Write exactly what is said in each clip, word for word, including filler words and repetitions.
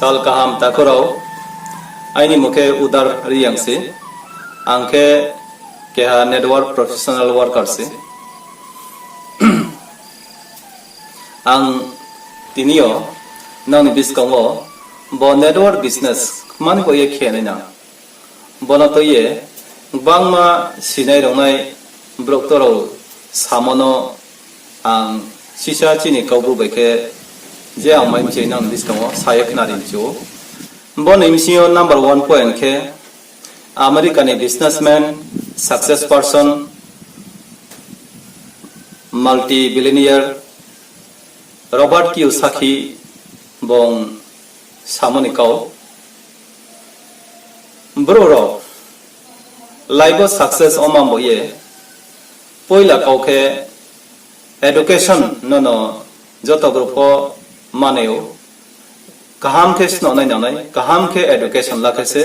Sal kaham takhu rao, aini mmung khe Udar Reang se, ang khe keha network professional worker se. Ang tini yo nang ni buskang wo bo network business kmani bo ye khe nai nang. Bo no tui ye gbangma sinai rongnai brouh ktor rao samo no ang sisa chini Kaubru bai khe je ang mai mchai nang ni buskang wo sa ye khnari mchu ou. Bo ni bsing yo number one point khe America ni businessman, success person, multi billionaire Robert Kiyosaki bung samo ni kau. Brouh rao life wo success ongma bo ye poila kau khe education no no joto brouh pho mani ou. Kaham khe snoh nai nangnai, kaham khe education la khe se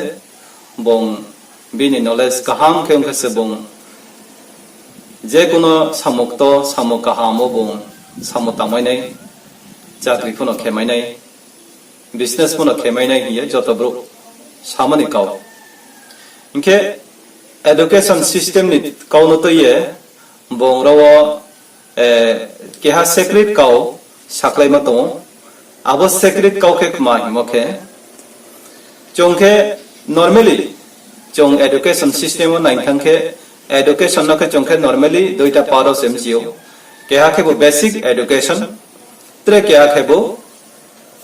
bung bini knowledge kaham khe ong khe se bung je kuno samung ktor, samung kaham wo bung samung tangmai nai, chakri pho no khe mai nai, business pho no khe mai nai hing ye joto brouh samo ni kau. Hing khe education system ni kau no tui ye bung rao wo keha secret kau sakhlaima tong ou. Abo secret kau khe kma hingmo khe, chung khe normally chung education system wo nai thanng khe, education no khe chung khe normally duita part wo se mchi ou. Keha khebu basic education, tre keha khebu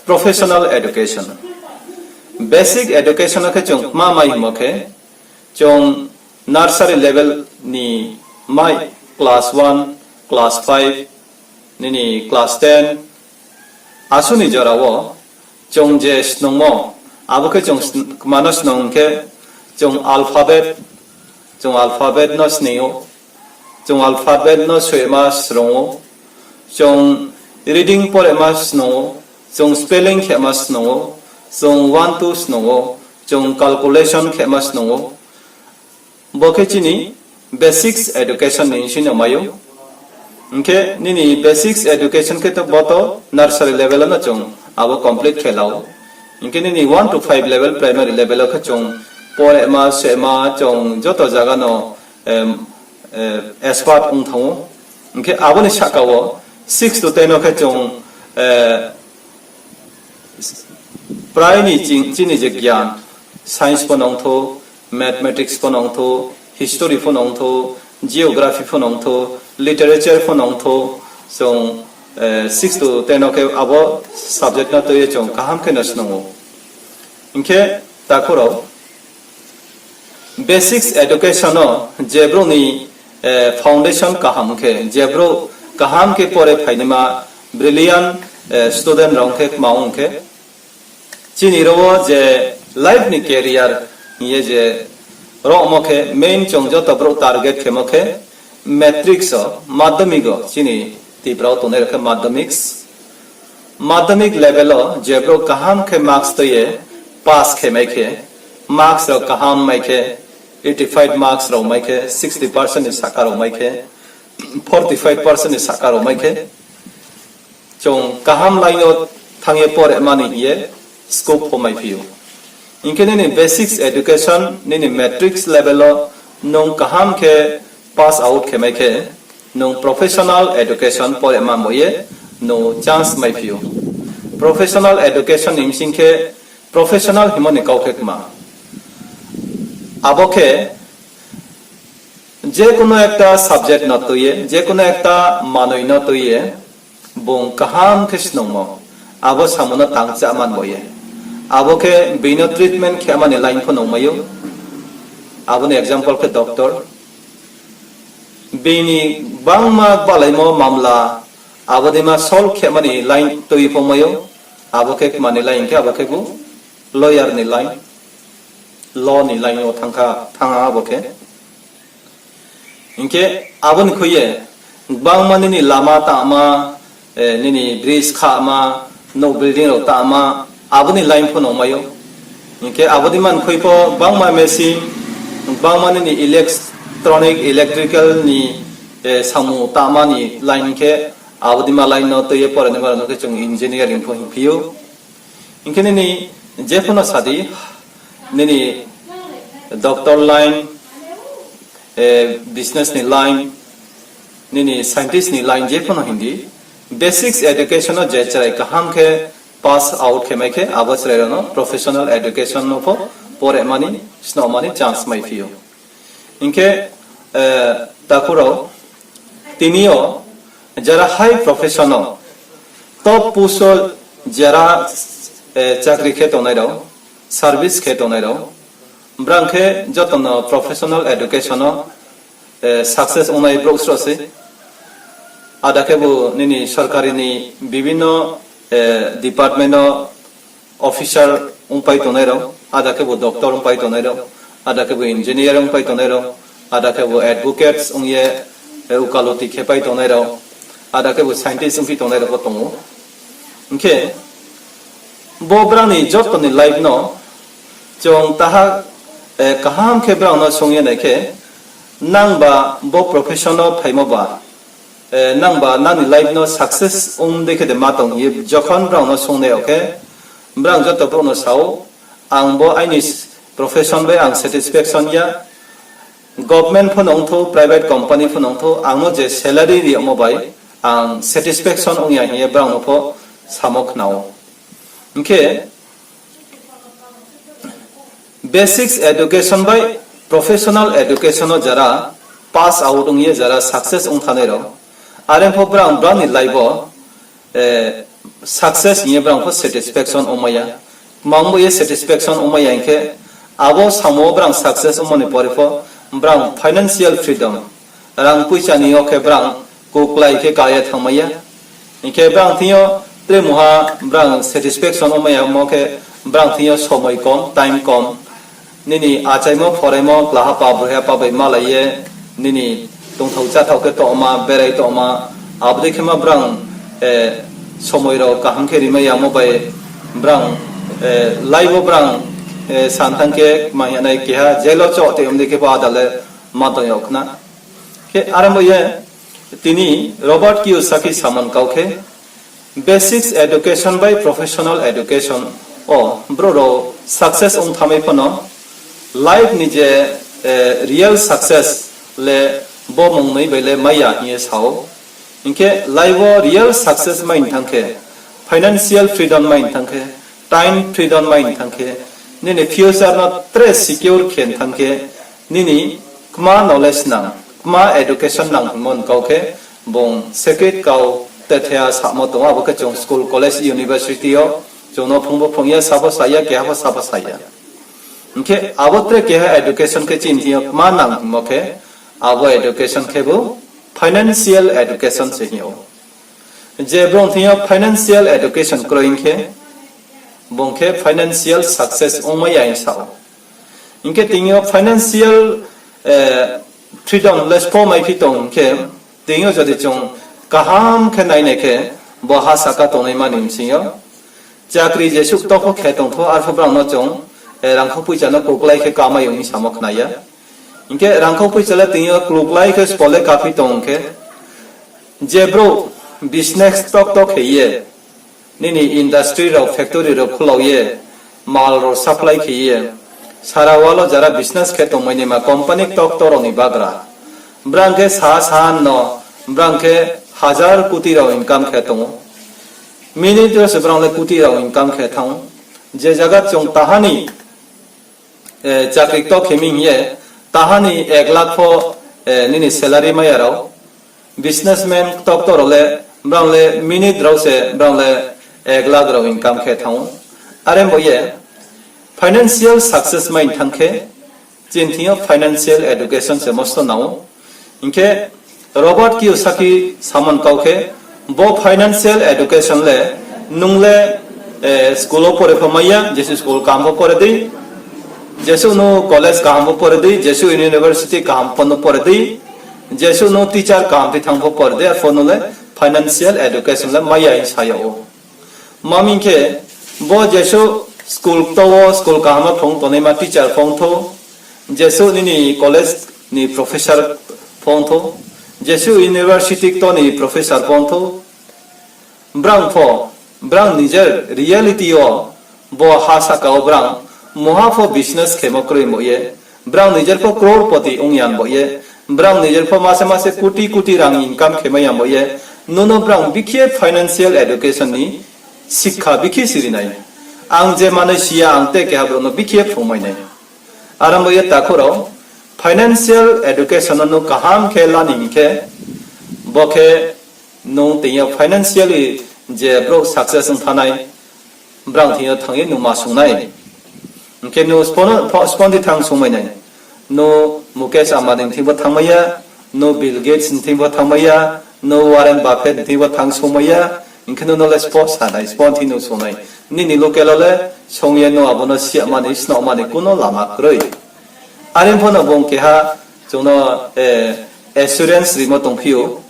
professional education. Basic education no khe chung kma mai hingmo khe, chung nursery level ni mai class one, class five, nini class ten, asuh ni jora wo chung je snungmo, abo khe chung kma no snung khe, chung alphabet, chung alphabet no sning ou, chung alphabet no soima srung ou, chung reading porema snung ou, chung spelling khema snung ou, chung one two snung ou, chung calculation khema snung ou. Bo khe chini basics education ni bsing no mai ou. Hing khe nini basics education khe to bo to nursery level no chung abo complete khe la ou. Hing khe nini one to five level, primary level wo khe chung porema, sema, chung joto zaga no expert ong thanng ou. Hing khe abo ni sahka wo six to ten wo khe chung prai ni chini je gyan, science pho no ong thou, mathematics pho no ong thou, history pho no ong thou, geography pho no ong thou, literature pho no ong thou, chung six to ten wo khe abo subject no tui ye chung kaham khe no snung ou. Hing khe takhu rao, basics education no je brouh ni foundation kaham khe, je brouh kaham khe pore phainaima brilliant student rao khe kma ong khe, chini ro wo je life ni career hing ye je romo khe main chung joto brouh target khemo khe matric wo, madhyamik wo, chini Tripura wo tongnai rao khe madhyamik, madhyamik level wo je brouh kaham khe marks tui ye pass khe mai khe, marks rao kaham mai khe, eighty five marks rao mai khe, sixty percent ni sahka rao mai khe, forty five percent ni sahka rao mai khe, chung kaham line wo thanng ye porema ni hing ye scope pho maiphi ou. Hing khe nini basics education, nini matric level wo nung kaham khe pass out khe mai khe, nung professional education porema bo ye nung chance maiphi ou. Professional education ni bsing khe professional hingmo ni kau khe kma. Abo khe je kuno ekta subject no tui ye, je kuno ekta manoi no tui ye, bung kaham khe snungmo, abo samung no tang chá man bo ye. Abo khe bini treatment khe mani line pho nung mai ou. Abo ni example khe doctor. Bini gbangma gbalaimo mamla, abo deima solve khe mani line tui pho mai ou. Abo khe kma ni line khe abo khebu lawyer ni line, law ni line wo thanng kha, thanng ha abo khe. Hing khe abo ni khui ye gbangma nini lama tangma, nini bridge khama, nouh building rao tangma, abo ni line pho nung mai ou. Hing khe abo deima ni khui pho gbangma machine, gbangma nini electronic, electrical ni samung tangma ni line khe, abo deima line no tui ye porenaima rao no khe chung engineering pho hingphi ou. Hing khe nini Je pho no sa di, nini doctor line, business ni line, nini scientist ni line je pho no hing di, basics education no je chrai kaham khe pass out khe mai khe, abo chrai rao no professional education no pho pore mani, sno mani chance mai phi ou. Hing khe, takhu rao, tini yo jera high profession no, top post wo jera chakri khe tongnai rao, service khe tongnai rao, brang khe joto no professional education no success ongnai brouh sro sei. Ada khebu nini sorkari ni bibhinno department no officer ongpai tongnai rao, ada khebu doctor ongpai tongnai rao, ada khebu engineer ongpai tongnai rao, ada khebu advocates ong ye ukaluti khe pai tongnai rao, ada khebu scientist ongphi tongnai rao pho tong ou. Hing khe, bo brang ni joto ni life no chung taha kaham khe brang no sung ye nai khe, nang ba bo profession no phaimo ba, nang ba nang ni life no success ong dei khe de ma tong hing ye jokhon brang no sungnai rao khe, brang joto brouh no sa ou, ang bo aini profession bai ang satisfaction ya, government pho no ongthou, private company pho no ongthou, ang no je salary ri yagmo bai ang satisfaction ong ya hing ye brang no pho samo khna ou. Hing khe, basics education bai professional education no jara pass out ong ye jara success ong thanngnai rao, are pho brang brang ni life wo success hing ye brang pho satisfaction ongmai ya. Tma ong bo ye satisfaction ongmai ya hing khe, abo samo wo brang success ongmo ni pore pho brang financial freedom, rang poicha ni yo khe brang kuklai khe ka ye thanngmai ya. Hing khe brang thing yo tre mungha brang satisfaction ongmai ya mo khe, brang thing yo somoi kom, time kom. Nini achaimo, phoraimo, klaha pa, broiha pa bai malai ye, nini tongthao cháthao khe tongma, berai tongma, abo dei khe ma brang somoi rao kaham khe rimai yamo bai brang life wo brang san thanng khe kma hing nai keha jail wo choh toi om dei khe pho ada le ma tong yag khna. Khe are bo ye tini Robert Kiyosaki samon kau khe, basics education bai professional education wo brouh rao success ong thanngmai pho no, life ni je real success le bo mungnoi bai le mai ya hing ye sa ou. Hing khe life wo real success mai thanng khe, financial freedom mai thanng khe, time freedom mai thanng khe, nini future no tre secure khe thanng khe, nini kma knowledge nang, kma education nang hingmo ni kau khe, bung secret kau tethea samo tong ou, abo khe chung school, college, university yo chung no phrung bo phrung ya, sa bo sa ya, keha pho sa bo sa ya. Hing khe abo tre keha education khe chini thing yo kma nang hingmo khe, abo education khebu financial education se hing ou. Je brouh thing yo financial education kroi hing khe, bung khe financial success ongmai ya hing sa ou. Hing khe tini yo financial freedom le spo mai phi tong hing khe, tini yo jodi chung kaham khe nai nai khe, bo ha sahka tongnaima ni bsing yo chakri jesuh kto pho khe tong thou, arphuh brang no chung rangkhou poicha no kuklai khe kamai ong hing samo khna ya. Hing khe rangkhou poicha le tini yo kuklai khe spo le kaphi tong hing khe, je brouh business kto kto khe ye, nini industry rao, factory rao khulao ye, mal rao supply khe ye, sara world wo jara business khe tongmai naima company kto kto rao ni bagra, brang khe sa sahan no, brang khe hazar koti rao income khe tong ou. Minute wo se brang le koti rao income khe thanng ou. Je zaga chung taha ni chakri kto khe mi hing ye, taha ni ek lakh pho nini salary mai ya rao, businessman kto kto rao le, brang le minute rao se brang le ek lakh rao income khe thanng ou. Are bo ye financial success mai thanng khe, chini thing yo financial education se mosto nang ou. Hing khe Robert Kiyosaki samon kau khe, bo financial education le nung le school wo pore pho mai ya, jesuh school kaham pho pore dei, jesuh nung college kaham pho pore dei, jesuh university kaham pho no pore dei, jesuh nung teacher kaham khe thanng pho pore dei, arphuh nung le financial education le mai ya hing sa yag ou. Tma hing khe, bo jesuh school kto wo, school kaham wo phrung tongnaima teacher pho ong thou, jesuh nini college ni professor pho ong thou, jesuh university kto ni professor pho ong thou, brang pho, brang nijer reality yo bo ha sahka wo brang mungha pho business khemo kroi bo ye, brang nijer pho crorepoti ong ya bo ye, brang nijer pho mase mase koti koti rang income khemai ya bo ye, nono brang bikhe financial education ni sikha bikhe siri nai. Ang je manoi si ya, ang te keha brouh no bikhe phrungmai nai. Are bo ye takhu rao, financial education no nung kaham khe la ni hing khe, bo khe nung tini yo financially je brouh success ong thanng nai, brang thing yo thanng ye nung ma sung nai. Hing khe nung spo-, sponti thanng sungmai nai. Nung Mukesh Ambani ni thing pho thanngmai ya, nung Bill Gates ni thing pho thanngmai ya, nung Warren Buffett ni thing pho thanng sungmai ya, hing khe nung no le spo sa nai, sponti nung sung nai. Nini local wo le song ye nung abo no siyamani, snamani kuno lama kroi. Are pho no bung keha chung no assurance rimo tongphi ou.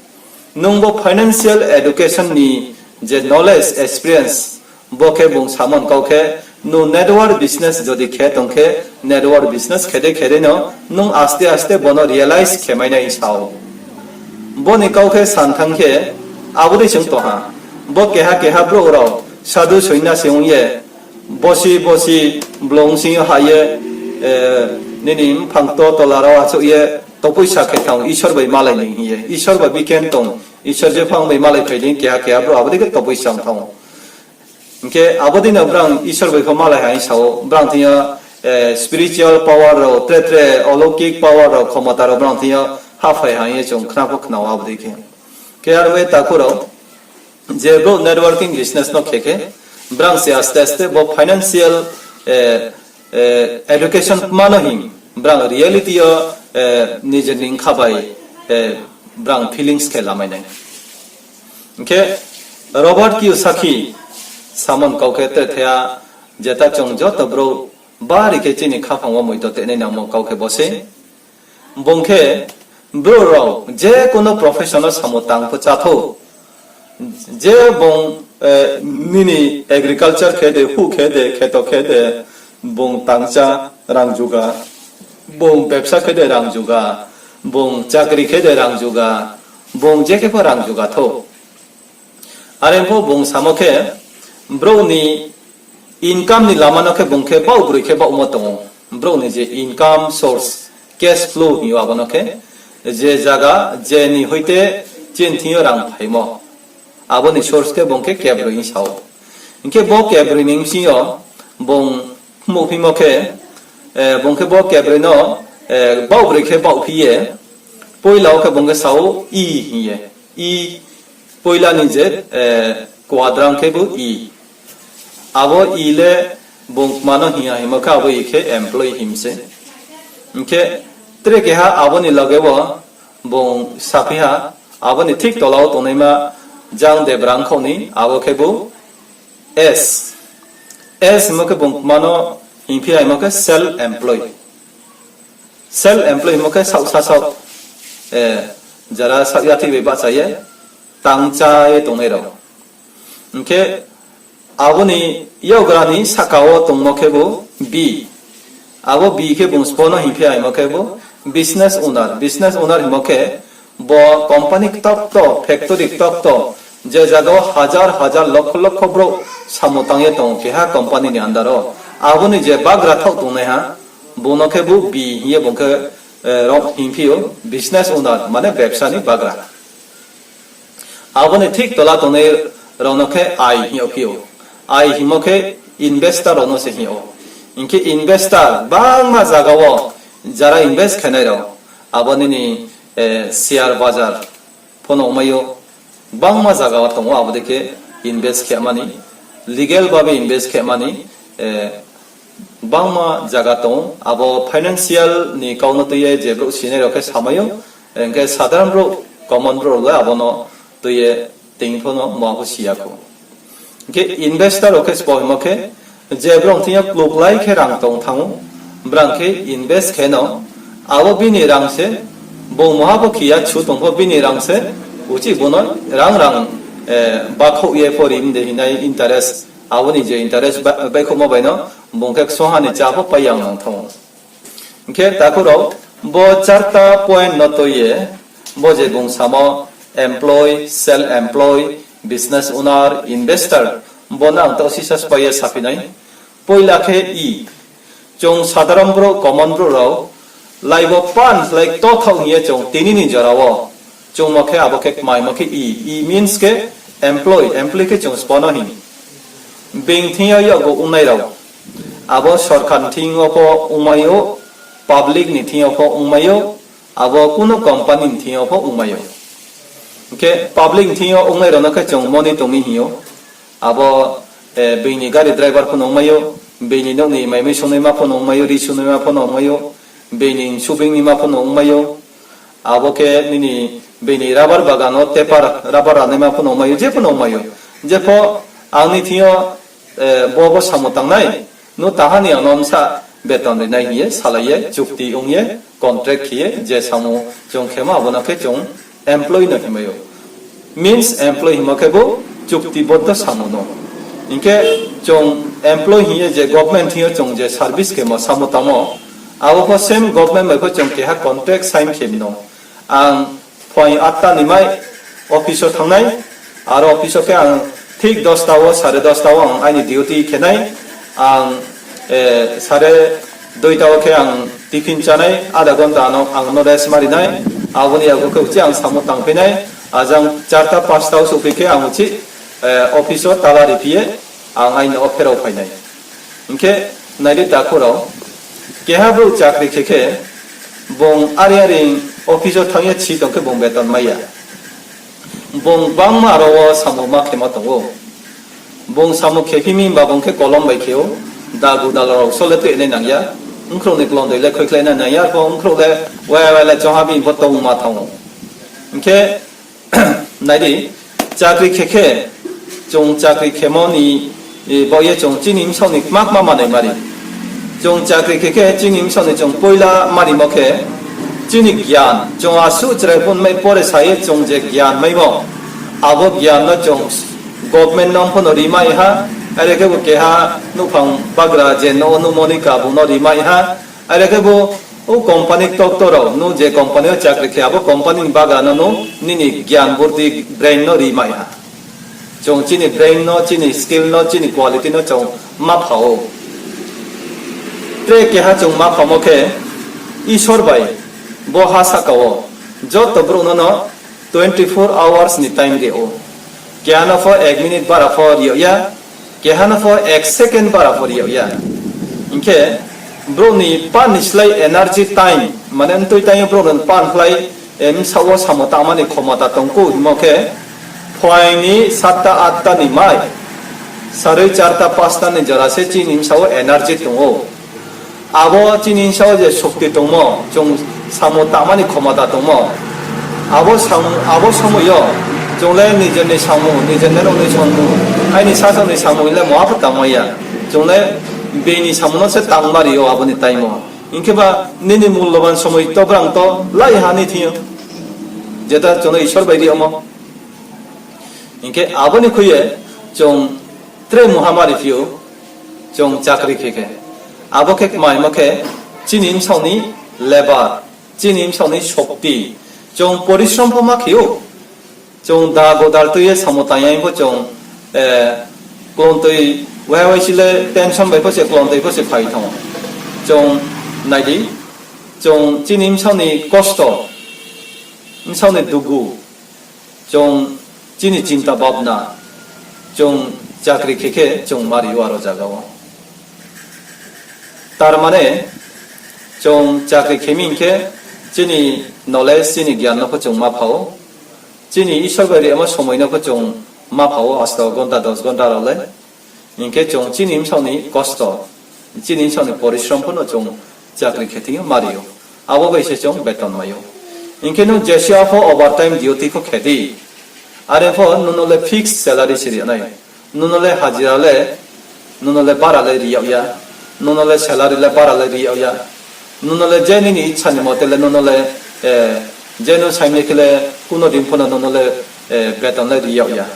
Nung bo financial education ni je knowledge, experience, bo khe bung samon kau khe, nung network business jodi khe tong khe, network business khe dei khe dei no, nung aste aste bo no realize khe mai nai sa ou. Bo ni kau khe san thanng khe, abo dei se ong tong ha. Bo keha keha brouh rao, sadhu soinyasi ong ye, bosi bosi blong sing yo ha ye, nini mphang to tola rao achouh ye, topoisa khe thanng ou, Isor bai malai ni hing ye, Isor bai bikhen tong, Isor je phang bai malai phai di, keha keha brouh abo dei khe topoisa ong thanng ou. Hing khe abo dei no brang Isor bai pho malai ha hing sa ou, brang thing yo spiritual power rao, tre tre aloukik power rao, khomota rao brang thing yo haphai ha hing ye chung khna pho khna ou abo dei khe. Khe aro ye takhu rao, je brouh networking business no khe khe, brang se aste aste bo financial education tma no hing, brang reality yo nije ni bkha bai brang feelings khe lamai nai. Hing khe Robert Kiyosaki samon kau khe tre thea, jeta chung joto brouh bari khe chini khaphang wo moito tenai nangmo kau khe bo se. Bung khe brouh rao je kuno profession no samung tang pho cháthou, je bung nini agriculture khe de, huh khe de, kheto khe de, bung tangchá rang juga, bung bebsa khe de rang juga, bung chakri khe de rang juga, bung je khe pho rang juga thou. Are pho bung samo khe, brouh ni income ni lama no khe bung khe baoh broi khe baohmo tong ou. Brouh ni je income source, cash flow hing ou abo no khe, je zaga, je ni hoite chini thing yo rang phaimo, abo ni source khe bung khe kebroi hing sa ou. Hing khe bo kebroi ni bsing yo bung khmuhphimo khe, bung khe bo kebroi no baoh broi khe baohphi ye, poila wo khe bung khe sa ou I hing ye. I, poila ni je quadrant khe bo I. Abo I le bung tma no hing ya hingmo khe abo I khe employee hing se. Hing khe tre keha abo ni loge wo bung saphi ha, abo ni thik tola wo tongnaima jang debra ongkhaoh ni, abo khe bo S. S hingmo khe bung tma no hingphi ha hingmo khe self employee. Self employee hingmo khe saoh sasaoh, jara saoh yathih bai bahcha ye, tangchá ye tongnai rao. Hing khe abo ni yakgra ni sahka wo tongmo khe bo B. Abo B khe bung sbo no hingphi ha hingmo khe bo business owner. Business owner hingmo khe bo company ktokto, factory ktokto, je zaga wo hajar hajar lokho lokho brouh samung tang ye tong ou keha company ni under wo. Abo ni je bagra thaoh tongnaiha, bung no khe bo B hing ye bung khe rao hingphi ou, business owner mane bebsa ni bagra. Abo ni thik tola tongnai rao no khe I hing yagphi ou. I hingmo khe investor rao no se hing ou. Hing khe investor gbangma zaga wo jara invest khenai rao, abo nini share bazar pho no ongmai ou, gbangma zaga wo tong ou abo dei khe invest khe mani, legal babe invest khe mani, gbangma zaga tong ou. Abo financial ni kau no tui ye je brouh sinai rao khe samai ou, hing khe sadharon brouh, common brouh le abo no tui ye ting pho no ma pho si ya khou. Hing khe investor rao khe sbo hingmo khe, je brouh thing yo kluklai khe rang tong thanng ou, brang khe invest khe no, abo bini rang se, bung muha pho khe ya chu tong pho bini rang se, uchih bung no rang rang bakhouh ye pho ri mde hingnai interest, abo ni je interest baihkhouhmo bai no, bung khe ksungha ni chá pho pai yang nang thanng ou. Hing khe takhu rao, bo charta point no tui ye, bo je bung samo employee, self employee, business owner, investor, bo no ang taoh sisa sphái ye saphi nai. Poila khe i, chung sadharon brouh, common brouh rao, laibo pan khlai tothaoh hing ye chung tini ni jora wo, chungmo khe abo khe kmaimo khe i, i means khe employee, employee khe chung sbo no hing. Being thing yo yakgu ongnai rao, abo sorkar ni thing yo pho ongmai ou, public ni thing yo pho ongmai ou, abo kuno company ni thing yo pho ongmai ou. Hing khe public ni thing yo ongnai rao no khe chung moni tong mi hing ou. Abo, being ni gari driver pho no ongmai ou, being ni nouh ni mai mui songnaima pho no ongmai ou, ri songnaima pho no ongmai ou, being ni subing naima pho no ongmai ou. Abo khe nini being ni rubber bagan wo tepar rubber ranaima pho no ongmai ou, je pho no ongmai ou. Je pho ang ni thing yo, bo bo samung tangnai, nung taha ni ang no bsa beton rinai hing ye salai ye, chukti ong ye, contract khe ye, je samung chung khemo abo no khe chung employee no hingmai ou. Means employee hingmo khe bo chukti boddo samung no. Hing khe chung employee hing ye je government thing yo chung je service khemo samung tangmo, abo pho same government bai pho chung keha contract sign khe mi no. Ang phuaing atta ni mai office wo thanng nai, aro office wo khe ang thik dosta wo, sare dosta wo ang aini duty khe nai, ang sare duita wo khe ang tiffin chá nai, adha ghonta ang no rest ma ri nai, abo ni yago khe uchih ang samung tangphi nai, ajang charta pasta wo souhphi khe ang uchih office wo tala riphi ye ang aini o pherao phai nai. Hing khe nai di takhu rao, keha brouh chakri khe khe, bung are are office wo thanng ye si tong khe bung beton mai ya. Bung gbangma aro wo samung ma khemo tong ou. Bung samung khephi mi himba bung khe kolom bai khe ou, dagu dal rao só le tuinai nang ya, bkhrouh ni klondoi le khuikhlai nai nang ya, arpho bkhrouh le wai wai le choha bini pho tongma thanng ou. Hing khe nai di, chakri khe khe, chung chakri khemo ni baoh ye chung chini bsaoh ni kma kma manoi mari. Chung chakri khe khe chini bsaoh ni chung poila marimo khe, chini gyan, chung asuh chrai pho mai pore sa ye chung je gyan maimo, abo gyan no chung government no pho no rimai ha, are khe bo keha nouhphang bagra je no nuhmo ni ka bung no rimai ha, are khe bo o company doctor rao, nung je company wo chakri khe abo company ni bagra no nung nini gyan burdi brain no rimai ha. Chung chini brain no, chini skill no, chini quality no chung ma pha ou. Tre keha chung ma phamo khe, Isor bai bo ha sahka wo joto brouh no no twenty four hours ni time ri ou. Keha no pho ek minute bara pho ri yag ya, keha no pho ek second bara pho ri yag ya. Hing khe brouh ni pan ni slái energy time, mane mtui time yo brouh no pan slái, bsaoh wo samung tangma ni khomota tong kho hingmo khe, phuaing ni satta atta ni mai, sarui charta pasta ni jora se chini bsaoh wo energy tong ou. Abo chini bsaoh wo je shokti tongmo, chung samung tangma ni khomota tongmo, abo samung, abo somoi yo chung le nijer ni samung, nijer ni nouh ni samung, aini sasaoh ni samung le moha pho tangmai ya. Chung le being ni samung no se tangma ri ou abo ni time wo. Hing khe ba nini mulloban somoi to brang to lai ha ni thing yo, jeta chung no Isor bai ri yagmo. Hing khe abo ni khui ye chung tre muhamari phi ou, chung chakri khe khe. Abo khe kmaimo khe chini bsaoh ni labour, chini bsaoh ni shokti, chung porishrom pho ma khe ou. Chung da godal tui ye samung tang ya pho chung, klontoi wai wai si le tension bai pho se klontoi pho se phai thanng ou. Chung nai di, chung chini bsaoh ni kosto, bsaoh ni dugu, chung chini chinta babna, chung chakri khe khe chung mari ou aro zaga wo. Tar mane, chung chakri khe mi hing khe, chini knowledge, chini gyan no pho chung ma pha ou. Chini Isor bai ri yagmo somoi no pho chung ma pha ou, asto ghonta dos ghonta rao le. Hing khe chung chini bsaoh ni kosto, chini bsaoh ni porishrom pho no chung chakri khe thing yo mari ou. Abo bai se chung beton mai ou. Hing khe nung jesuh pho overtime duty pho khe di. Are pho nung no le fixed salary se ri yag nai. Nung no le hajira le, nung no le bara le ri yag ya. Nung no le salary le bara le ri yag ya. Nung no le je nini icha ni mote le nung no le, je nung saimai khe le kuno din pho no nung no le beton le ri yag ya.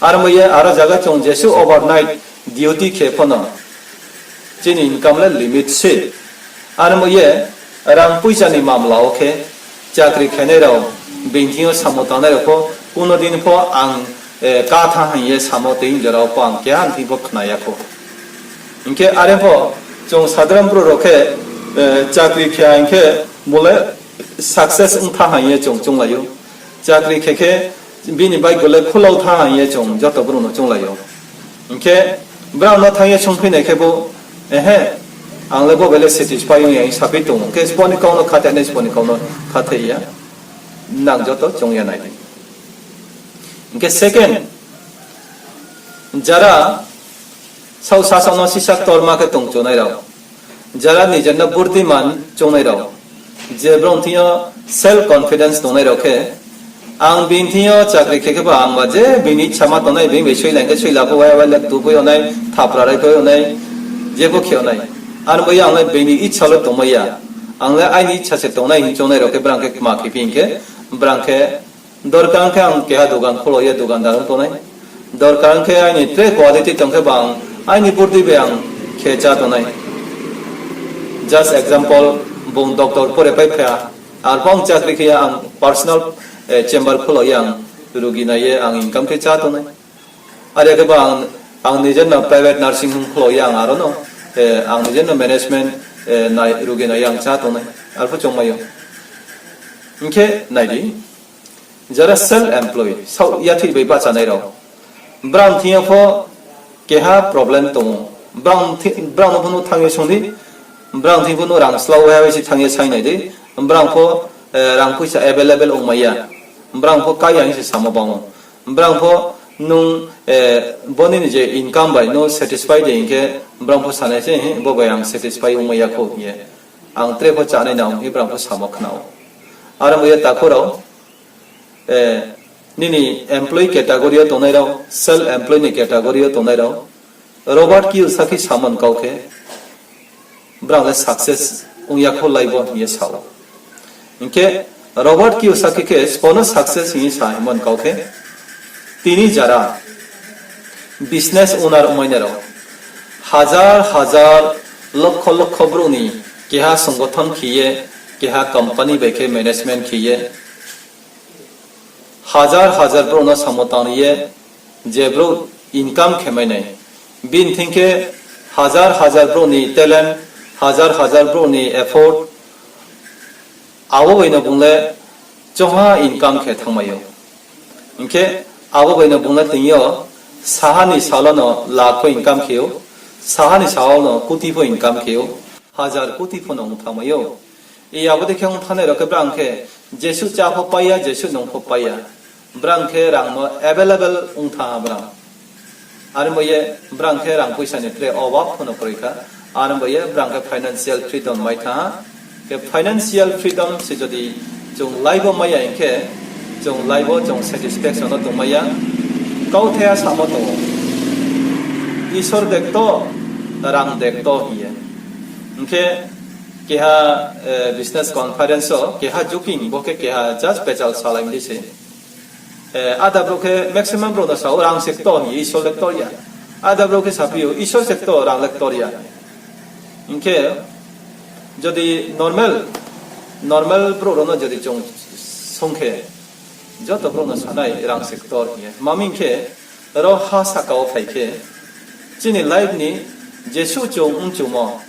Aro mo ye aro zaga chung jesuh overnight duty khe pho no chini income le limit se. Aro mo ye rang poicha ni mamla wo khe chakri khenai rao, being thing yo samung tangnai rao pho kuno din pho ang katha hing ye samo tei jora wo pho ang keha ni thing pho khna ya khou. Hing khe are pho chung sadharon brouh rao khe, eh, chakri khe ha hing khe bung le success ong tha ha hing ye chung chounglai ou. Chakri khe khe bini bike le khulau tha ha hing ye chung joto brouh no chounglai ou. Hing khe brao no thanng ye sungphi nai khe bo, ehe, ang le bo bai le satisfy ong ya hing saphi tong ou. Hing khe sbo ni kau no khatheh nai, sbo ni kau no khatheh ya. Nang joto choung ye nai di. Hing khe second, jara saoh sasaoh no sisa ktorma khe tongchunai rao, jara nijer no burdiman choungnai rao, je brouh thing yo self confidence tongnai rao khe, ang bini thing yo chakri khe khe ba ang ba je bini ichha ma tongnai, bini bai soila hing khe soila pho, wai wai le tu pho yag nai, thapra rai pho yag nai, je pho khe yag nai. Aro bai ye ang le bini ichha le tongmai ya, ang le aini ichha se tongnai hing choungnai rao khe brang khe kma khe phi hing khe, brang khe dorkar ong khe ang keha dogan khulo ye dogandar ong tongnai. Dorkar ong khe aini tre quality tong khe ba ang aini burdi bai ang khe chá tongnai. Just example, bung doctor pore pai pha, arphuh ang chakri khe ya ang personal, eh, chamber khulo ye ang rugi nai ye ang income khe chá tongnai. Are khe ba ang, ang nijer no private nursing home khulo ye ang aro no, eh, ang nijer no management, eh, nai, rugi nai ye ang chá tongnai. Arphuh choungmai ou. Hing khe nai di, jara self employed, saoh yathih bai bahchanai rao, brang thing yo pho keha problem tong ou. Brang thi-, brang no pho no thanng ye sung di, brang thing pho no rang slau wai se thanng ye saing nai di, brang pho, eh, rang poisa available ongmai ya, brang pho kái ya hing se samo bang ou. Brang pho nung, eh, bo nini je income bai no satisfy de hing khe, brang pho sanai se, "Hi, bo bai ang satisfy ongmai ya khou," hing ye. Ang tre pho chánai na ong hing brang pho samo khna ou. Aro bai ye takhu rao, eh, nini employee category yo tongnai rao, self employee ni category yo tongnai rao, Robert Kiyosaki samon kau khe, brang le success ong ya khou laibo hing ye sa ou. Hing khe Robert Kiyosaki khe sbo no success hing ye sa hingmon kau khe, tini jara business owner ongmai nai rao, hazar hazar, lokho lokho brouh ni keha songothon khe ye, keha company bai khe management khe ye, hazar hazar brouh no samo tang ye, je brouh income khe mai nai, bini thing khe hazar hazar brouh ni talent, hazar hazar brouh ni effort, abo bai no bung le choungha income khe thanngmai ou. Hing khe abo bai no bung le tini yo saha ni sal wo no lakh pho income khe ou, saha ni sal wo no koti pho income khe ou, hazar koti pho no ong thanngmai ou. I abo dei khe ong thanngnai rao khe brang khe jesuh chá pho pai ya, jesuh nung pho pai ya. Brang khe rang no available ong thanng ha brang. Are bai ye brang khe rang poisa ni tre obab pho no kroi kha. Are bai ye brang khe financial freedom mai thanng ha. Khe financial freedom se jodi chung life wo mai ya hing khe, chung life wo chung satisfaction no tongmai ya. Kauthai ha samo tong ou, Isor de kto, rang de kto hing ye. Hing khe keha, eh, business conference wo keha joking, bo khe keha just pechal salai di se. Eh, ada brouh khe maximum brouh no sa ou, rang se kto hing ye, Isor le ktor ya. Ada brouh khe saphi ou, Isor se ktor, rang le ktor ya. Hing khe jodi normal, normal brouh rao no jodi chung sung khe, joto brouh no sanai rang se ktor hing ye. Tma hing khe, ro ha sahka wo phai khe, chini life ni jesuh chung ongchumo,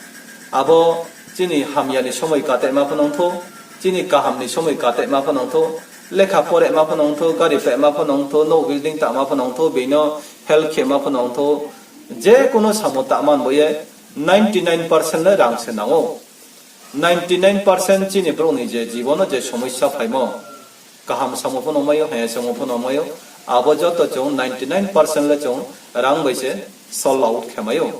abo chini hamya ni somoi katehma pho nang thou, chini kaham ni somoi katehma pho nang thou, lekha porema pho nang thou, gari pehma pho nang thou, nouh building tangma pho nang thou, being no help khema pho nang thou, je kuno samo tangma bo ye ninety nine percent le rang se nang ou. Ninety nine percent chini brouh ni je jibon no je somosya phaimo, kaham samo pho no mai ou, hamya samo pho no mai ou, abo joto chung ninety nine percent le chung rang bai se solve out khe mai ou.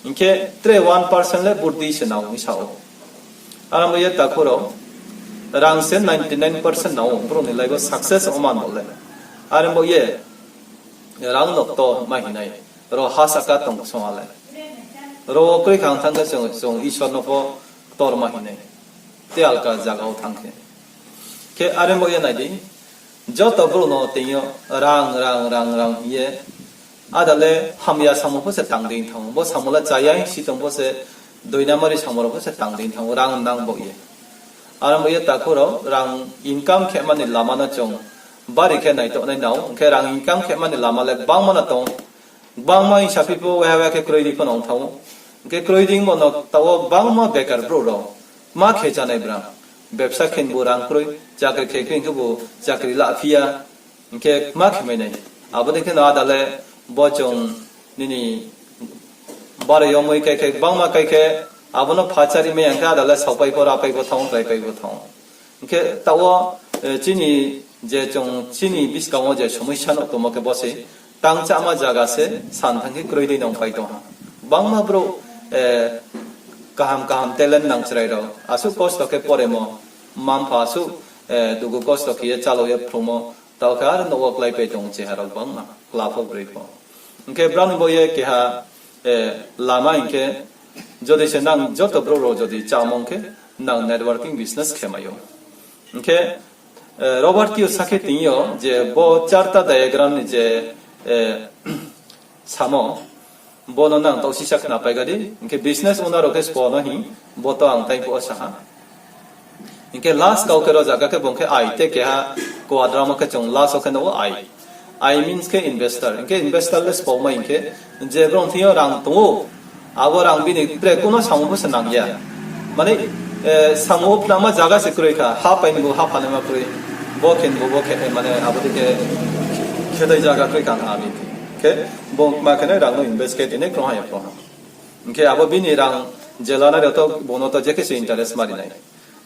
Hing khe tre one percent le burdi se nang ou hing sa ou. Are bo ye takhu rao, rang se ninety nine percent nang ou brouh ni life wo success ongma bo le. Are bo ye rang no ktor ma hing nai, ro ha sahka tong song ha le. Ro wo kroi kha ong thanng khe chung, chung Isor no pho ktor ma hing nai, te alka zaga wo thanng khe. Khe are bo ye nai di, joto brouh no tini yo rang, rang, rang, rang hing ye, ada le hamya samo pho se tang dei thanng ou, bo samo le chaya hing si tong pho se, doinamari samo rao pho se tang dei thanng ou, rang nang bo ye. Are bo ye takhu rao, rang income khema ni lama no chung bari khe naitouh nai nang ou, hing khe rang income khema ni lama le gbangma no tong ou. Gbangma hing saphi pho, waiha waiha khe kroi di pho no ong thanng ou. Hing khe kroi di bo no taoh wo gbangma bekar brouh rao, kma khe chánai brang, bebsa khe ni bo rang kroi, chakri khe khe hing khe bo chakri la phi ya. Hing khe kma khe mai nai. Abo dei khe no áda le bo chung nini bari yo moi kai khe, gbangma kai khe, abo no pha chári mai ya hing khe áda le saopai pho, rapai pho thanng ou, klaipai pho thanng ou. Hing khe taoh wo, eh, chini je chung chini buskang wo je somosya no tongmo khe bo se tang cháma zaga se san thanng khe kroi dei nongpai tong ha. Gbangma brouh, eh, kaham kaham talent nang chrai rao, asuh kosto khe poremo, mma-mpha asuh, eh, dugu kosto khe ye chálao ye phrungmo, taoh khe aro nouh wo kláipai tong ou cheha rao gbangma, kla pho broi pho. Hing khe brao ni bo ye keha, eh, lama hing khe, jodi se nang joto brouh rao jodi chámung khe, nang networking business khe mai ou. Hing khe, eh, Robert Kiyosaki tini yo je bo chart diagram ni je, eh, samo, bo no nang taoh sisa khnapai ga di, hing khe business owner rao khe sbo no hing, bo to ang tai phuh wo sa ha. Hing khe last kau khe ro zaga khe bung khe I te keha quadrant wo khe chung last wo khe nuh ou I. I means khe investor. Hing khe investor le sbo mai hing khe, je brouh thing yo rang tong ou, abo rang bini tre kuno samung pho se nang ya. Mane, eh, samung wo phnama zaga se kroi kha, ha pai ni bo ha phanaima kroi, bo khe ni bo bo khe, mane abo dei khe khetai zaga kroi kha ha bini. Khe bung kma khe nai rang no invest khe tini kroi ha ya kroi ha. Hing khe abo bini rang je lanai rao to bung no to je khe se interest ma ri nai.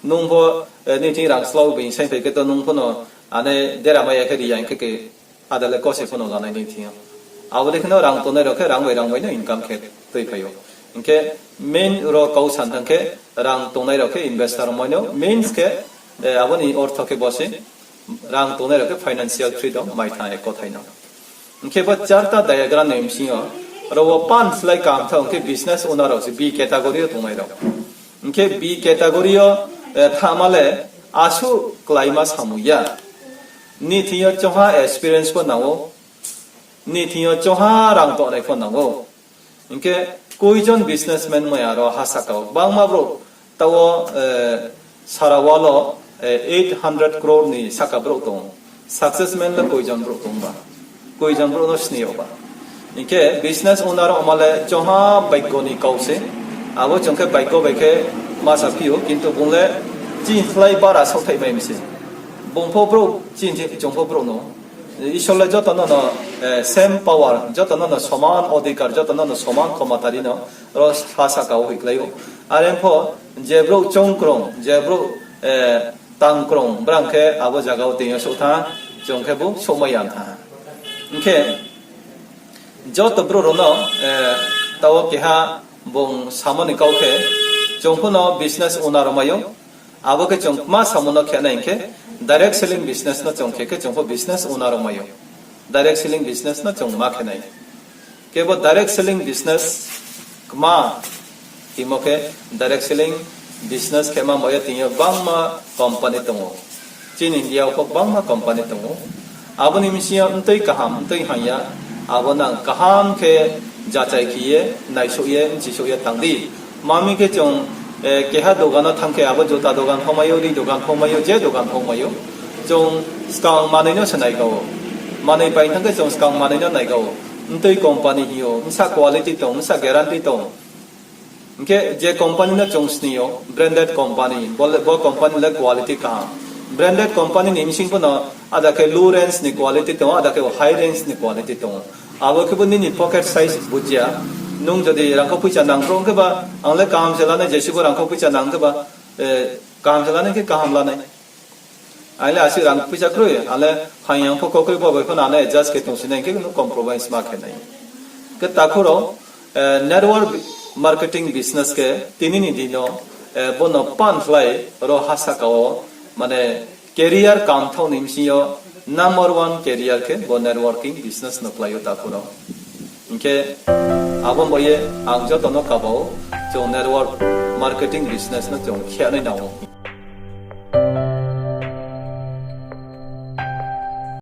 Nung pho, eh, nini thing rang slau bini saing phai khe to nung pho no ane dera mai ya khe ri ya hing khe khe áda le kose pho no lanai nini thing yo. Abo dei khe no rang tongnai rao khe rang bai rang bai no income khe tuiphai ou. Hing khe main ro kau san thanng khe rang tongnai rao khe investor mai no, means khe, eh, abo ni ortho khe bo se rang tongnai rao khe financial freedom mai thanng ye kothai no. Hing khe bo chart diagram ni bsing yo, ro wo pan slái kam thanng khe business owner rao se B category yo tongnai rao. Hing khe B category yo, eh, thanngma le asuh kláima samung ya. Nini thing yo choungha experience pho nang ou. Nini thing yo choungha rang tongnai pho nang ou. Hing khe koi jon businessman mai ya ro ha sahka wo gbangma brouh, taoh wo, eh, sara world wo, eh, eight hundred crore ni sahka brouh tong ou. Successman le koi jon brouh tong ba? Koi jon brouh no sni yag ba? Hing khe business owner ongma le choungha bhagyo ni kau se. Abo chung khe bhagyo bai khe ma saphi ou, kintu bung le chini slái bara saohthaih mai mi se. Bung pho brouh, chini chung pho brouh no. Isor le joto no no, eh, same power, joto no no soman odhikar, joto no no soman khomatari no ro ha sahka wo hoihkhlai ou. Are pho je brouh choungkrung, je brouh, eh, tangkrung, brang khe abo zaga wo tini yo souh thanng, chung khe bo souhmai ya thanng. Hing khe joto brouh rao no, eh, taoh wo keha bung samo ni kau khe, chung pho no business owner rao mai ou. Abo khe chung kma samo no khe nai hing khe, direct selling business no chung khe khe chung pho business owner rao mai ou. Direct selling business no chung ma khe nai. Khe bo direct selling business kma himo khe, direct selling business khe ma mo ye tini yo gbangma company tong ou. Chini India wo pho gbangma company tong ou. Abo ni bsing yo mtui kaham, mtui hamya, abo nang kaham khe jachai khe ye, naisouh ye, bchisouh ye tang di. Tma hing khe chung, eh, keha dogan no thanng khe abo juta dogan pho mai ou, ri dogan pho mai ou, je dogan pho mai ou. Chung skang manoi no se naiga ou. Manoi pai thanng khe chung skang manoi no naiga ou. Mtui company hing ou, bsa quality tong, bsa guarantee tong. Hing khe je company no chung sni ou, branded company, bo le, bo company le quality kaham. Branded company ni bsing pho no áda khe low range ni quality tong ou, áda khe high range ni quality tong ou. Abo khe bo nini pocket size bujia. Nung jodi rangkho poicha nang brouh khe ba, ang le kaham se lanai, jesi bo rangkho poicha nang khe ba, eh, kaham se lanai khe kaham lanai. Ang le asuh rang poicha kroi, ang le phaing yang pho kau kroi, bo bai pho no ang le adjust khe tongsi nai, hing khe no compromise ma khe nai. Khe takhu rao, eh, network marketing business khe tini ni din yo, eh, bo no pan khlai ro ha sahka wo, mane career kam thaoh ni bsing yo number one career khe bo networking business no khlai ou takhu rao. Hing khe abo bai ye ang joto no kaba ou, chung network marketing business no chung khe nai nang ou.